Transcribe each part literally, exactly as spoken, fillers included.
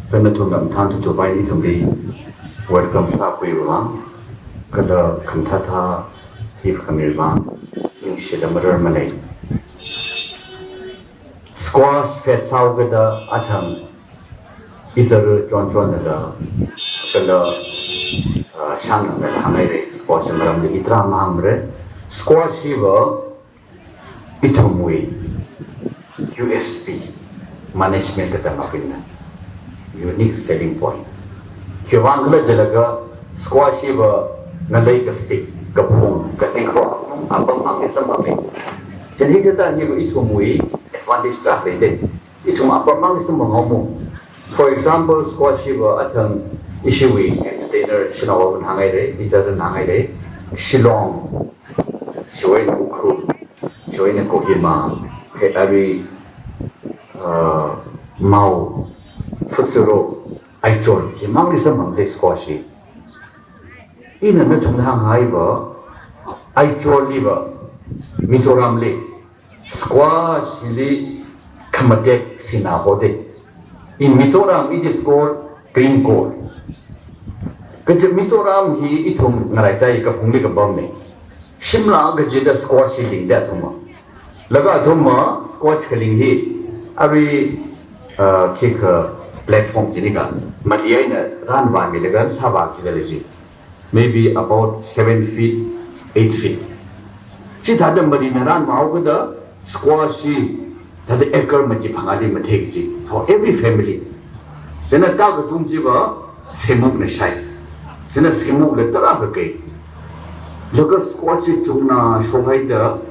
Kha nathumna mathān thukthupai ithumli welcome sākhuiwui vang, kala khamathā thā hi khami vang, ningshida mararmanei. Squash fest sāhaokida athang izar chonchonnala, kala, ah, shāngnala hānghaira, squash maramli hithāda mahāngmara. Squash hiva ithumwui U S P, management katamabingna unique selling point. Khiwuivang khala jilaga squash hiva ngalei kasik, kaphung, kasikho, apam mang hi samphanga. Chieina hithāda hiva ithumwui advantage sālei da. Ithum apam mang hi samphanghaowa. For example, squash hiva athang ishiwui entertainer shanaowabingna hānghaira, izaran hānghaira, Shillong, chiwui eina Ukhrul, chiwui eina Kohima, he arui, uh, Mao, Futsero, Aizawl, himangli samphanga squash hi. Ina nathumli hānghaiva, Aizawlliva, Mizoramli squash hili khamatek sinā hoda. In Mizoram, it is called green gold. Kaje Mizoram hi ithum ngaraichai kaphungli kapamna. Shimla kajida squash hi lingda athumva. Laga athumva squash kaling hi arui, uh, khikha platform chini ka mali eina ranvāmilaga sāvā kajida lei chi. Maybe about seven feet, eight feet. Chithāda marina ranvāhaokida squash hi thāda acre mati phangāli mathei kaji for every family. Chieina takatung chiva semukna shai. Chieina semukla tarākha kai. Laga squash hi chungna shokhaida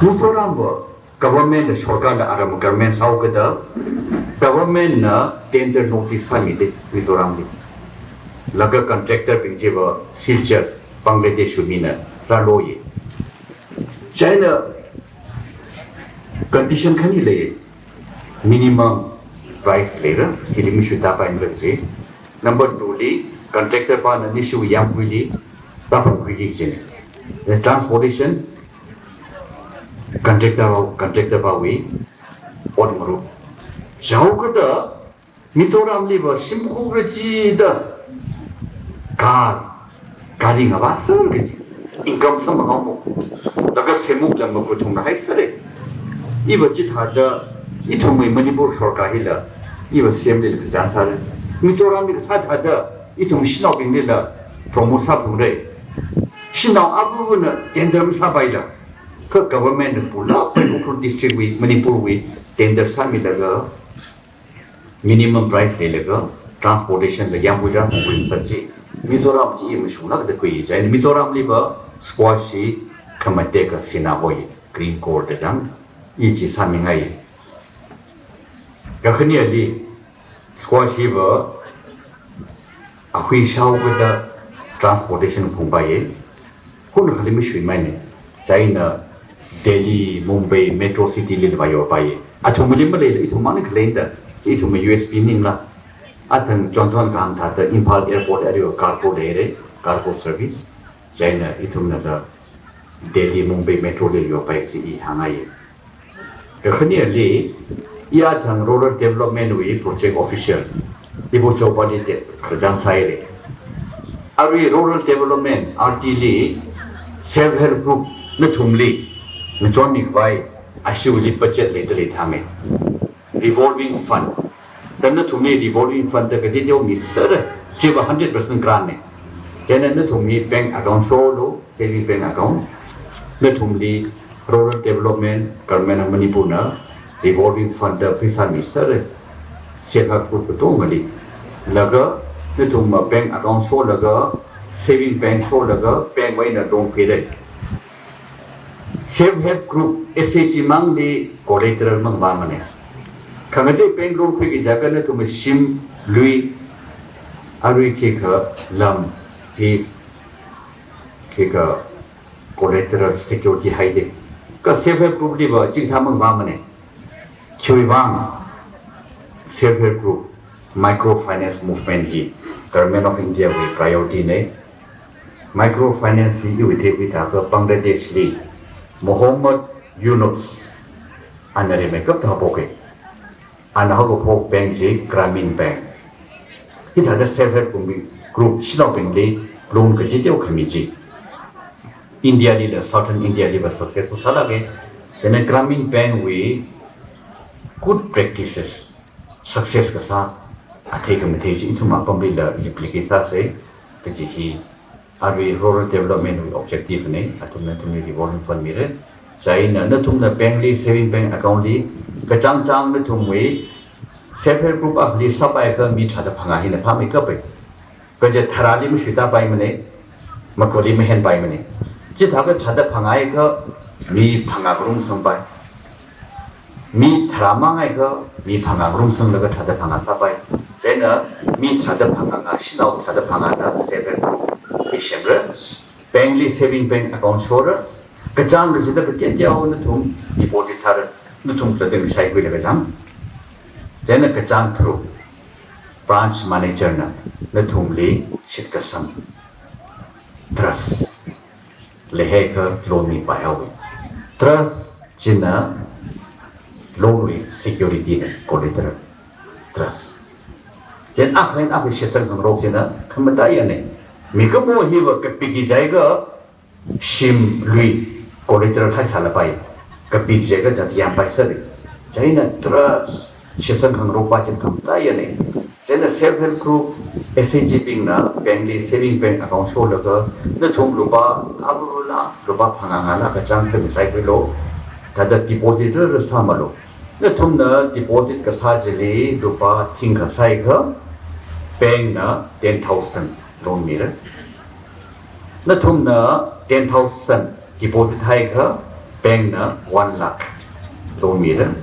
Mizoramva government la, sorkarla aram government sāhaokida government na tender notice sāmida Mizoramli. Laga contractorbing chiva Silchar, Bangladesh wui mina rāluiya. Chieina condition khani lei, minimum price leira, hili mishuitāpaimara kaji. Number two li, contractor pana Nishivui Yangpuili rāphākhuiki kajina. Transportation, contractor, contractor pawui ot ngarut. Jihaokida Mizoramliva shimkhur kachida car, gari ngavāser kaji income samphanghaowa. Laga semukla makuthumra haisera. Iva chithāda ithumwui Manipur sorkar hila, iva C M lila kachān sāra. Mizoramli kasā thāda ithum shanaobinglila promote sāphungra. Shanao avāvana tender masāpaila, kha government na pulak pai Ukhrul district wui, Manipur wui tender sāmilaga minimum price leilaga transportation la Yangpui rāphungkhui ngasakchi. Mizoram chi i mashunglākda khui, chieina Mizoramliva squash hi khamateka sinā hoi, green gold da chang, i chi sāmingai. Kakhaneli squash hiva ahui shaokida transportation phungpaiya. Hun khali mishuimaina. Chieina Delhi, Mumbai, metro city lila vāyorpaiya. Athumli maleila ithum mangna khalei da. Chi ithum U S P maningla. Athang chonchon kahāng thāda Imphal airport aruiva cargo leira, cargo service. Chieina ithumna da Delhi, Mumbai metro lila yorpai kaji i hāngngaiya. Kakhaneli, i athang rural development wui project official, Ibu Chopali te khararchān sāhaira. Arui rural development, R D li, self help group nathumli ngachonmikhavai, ashiwuili budget leida lei thāmei. Revolving fund. Da nathumli revolving fund da kateo misera, chiva hundred percent grant na. Chieina nathumli bank account sholu, saving bank account. Nathumli rural development, Government of Manipur na revolving fund da pheisā misera. Self help group katongali. Laga nathum bank account sholaga, saving bank sholaga, bank wui eina loan khuira. Self help group, S H G mangli collateral mangavāmana. Khangatei bank loan khuiki jiakha nathum shim, lui, arui khikha lam, hi khikha collateral security haida. Kha self help group liva chingthā mangavāmana. Khiwuivang self help group, microfinance movement hi Government of India wui priority na. Microfinance hi iwui theikhui thākha Bangladesh li Muhammad Yunus, ana rimeikap thā haophok. Ana haokaphok bank chi Grameen Bank. Hithāda self help group, group shanaobingli loan kateoteo khami chi India lila, Southern India liva successful sālāka. Chieina Gramin Bank wui good practices, success kasā athei khamathei chi ithum apamlila replicate sāsa kaji hi arui rural development wui objective na. Athumna nathumli revolving fund mira. Chieina nathumna bank li, saving bank account li, kachāng chāng nathumwui self help group akhali sāpaiakha mi tharāda phangā hina phāmeikapai. Kaja tharāli mashuitāpaimana, makhali mahenpaimana. Chithākha tharāda phangāakha mi phangā ngarumsangpai. Mi tharā mangaiakha mi phangā ngarumsanglaga tharāda phangā sāpai. Chieina mi tharāda phangā, shanao tharāda phangāna self help group hi semra. Bank li saving bank account shora. Kachāng kachida kateoteo nathum deposit sāra. Nathum khalatta ngashaikhuilaga chang. Chieina kachāng tharuk, branch manager na nathumli shitkasang, trust leihaiakha loan mipai haowa. Trust china loan wui security na, collateral, trust. Chieina akha eina akha shitsang khangarok china khamataiyana. Mikumo hiva kapiki jiakha shim lui collateral haisālapai, kapiki jiakha da yangpaisāra. Chieina trust, shitsang khangarokpa chi khamataiyana. Chieina self help group, S H G bingna bank li saving bank account sholaga nathum lupā aburula, lupā phangā ngala kachāng sāda ngasaikhuilu. Thāda deposit rāra sāmalu. Nathumna deposit kasā chili lupā thingkha sāakha bank na ten thousand loan mira. Nathumna ten thousand deposit haiakha bank na one lakh loan mira.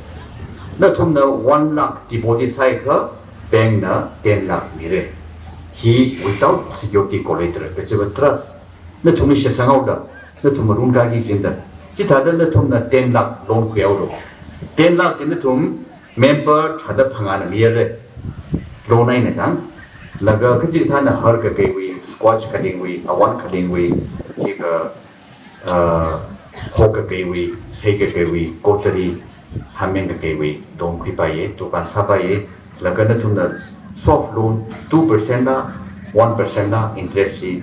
Nathumna one lakh deposit sāakha bank na ten lakh mira. Hi without security collateral, kachiva trust. Nathumli shitsang haoda, nathum marunkaki kajina da. Chithāda nathumna ten lakh loan khuihaolu. Ten lakh chi nathum member tharāda phangāna mira. Loan eina chang. Laga kachikathāna har kakeiwui, squash khalingwui, awan khalingwui, hika, ah, hok kakeiwui, sei kakeiwui, kotari, hameng kakeiwui, loan khuipaiya, dukan sāpaiya, laga nathumna soft loan two percent la, one percent la interest chi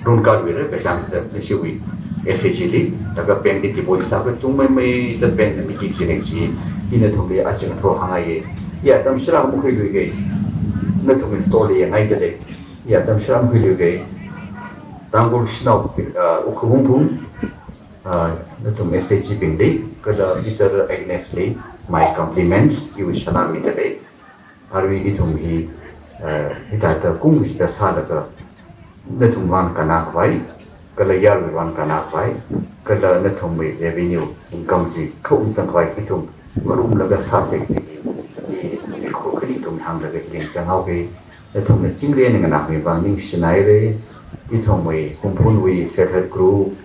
runkaluira, kachāng sāda nashiwui S H G li, laga bank li deposit sāakha chungmeimeida bank na miki kajina chi, ina nathumli aja ngathor hāngngaiya. Ya, atam shara makhuiluika, nathumwui store li yangngaida lei. Ya, atam shara makhuiluika. Tangkhul shanao, ah, Ukhrul Hungpung, ah, nathum S H G bingli, kala Teacher Agnes li, my compliments, iwui salam mida lei. Arui ithum hi, ah, hithāda kungshida sālaga, nathum vang kannā khavai, kala yaruivang kannā khavai, kala nathumwui revenue, income chi khaung sangkhavai ithum ngarumlaga sāsa kaji hi, i, i khu khani ithum hānglaga hi ringchang haoki. Nathumna chingri eina nganāmi vang ningshinaira. Ithumwui Hungpungwui self help group,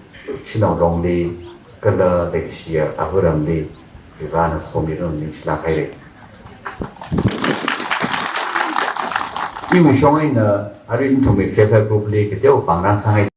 shanao longli, kala leikashiya avā ramli, Varivarana somiranu, ningshilāk haira. Iwui shong eina, arui nathumwui self help group li kateo pāngrang sāngai